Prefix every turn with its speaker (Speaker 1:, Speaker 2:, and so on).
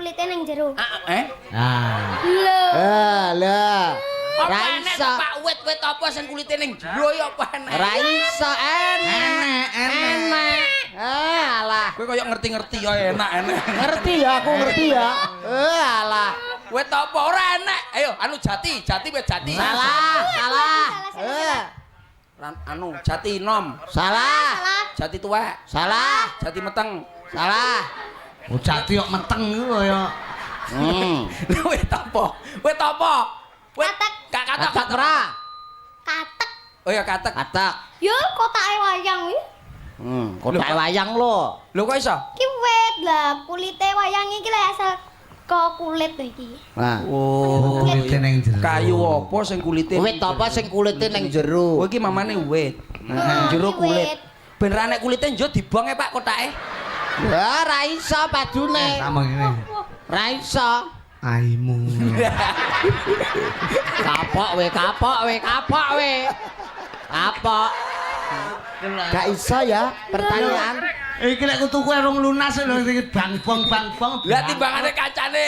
Speaker 1: kulite nang jero.
Speaker 2: Ah, eh?
Speaker 3: Ah.
Speaker 1: Lho.
Speaker 4: Eh, lah.
Speaker 2: Apa
Speaker 4: Ra
Speaker 2: enek
Speaker 4: iso.
Speaker 2: Pak, wit-wit apa sing kulite ning jero ya apa enek?
Speaker 4: Ra iso enek.
Speaker 3: Enek, enek.
Speaker 4: Enek. Eh, alah.
Speaker 2: Kowe koyo ngerti-ngerti ya enak enek.
Speaker 4: Ngerti ya, aku ngerti ya. Eh, alah.
Speaker 2: Wit apa ora enek? Ayo anu jati, jati wit jati.
Speaker 4: Salah, salah. Eh,
Speaker 2: Anu jati nom,
Speaker 4: salah.
Speaker 1: Salah.
Speaker 2: Jati tuwek,
Speaker 4: Salah.
Speaker 2: Jati meteng.
Speaker 4: Salah.
Speaker 3: Oh, jati kok meteng iku kaya.
Speaker 2: Wit apa? Wit apa? Wit
Speaker 1: Katek.
Speaker 2: Kak katek.
Speaker 4: Katek ora?
Speaker 1: Katek.
Speaker 2: Oh ya katek.
Speaker 4: Katek.
Speaker 1: Yo kotake wayang iki.
Speaker 4: Kotak wayang lho.
Speaker 2: Lho kok iso?
Speaker 1: Ki wit lah kulite wayang iki lah asal kok kulit lho iki.
Speaker 4: Nah.
Speaker 2: Oh,
Speaker 3: Kulite ning jero.
Speaker 2: Kayu apa sing kulite?
Speaker 4: Wit apa sing kulite ning jero?
Speaker 2: Oh iki mamane wit.
Speaker 1: Heeh,
Speaker 2: Jero
Speaker 1: iki
Speaker 2: kulit.
Speaker 1: wit.
Speaker 2: Ben ra nek kulite njo dibong e Pak kotake.
Speaker 4: Ya ra iso padune.
Speaker 3: Sama ngene.
Speaker 1: Wah,
Speaker 4: Ra iso.
Speaker 3: Aimu.
Speaker 4: Kapok we, kapok we, kapok we. Kapok. Gak iso ya pertanyaan.
Speaker 3: Iki nek tuku rong lunas lho iki bang bong bang bong.
Speaker 2: Lah timbangane kancane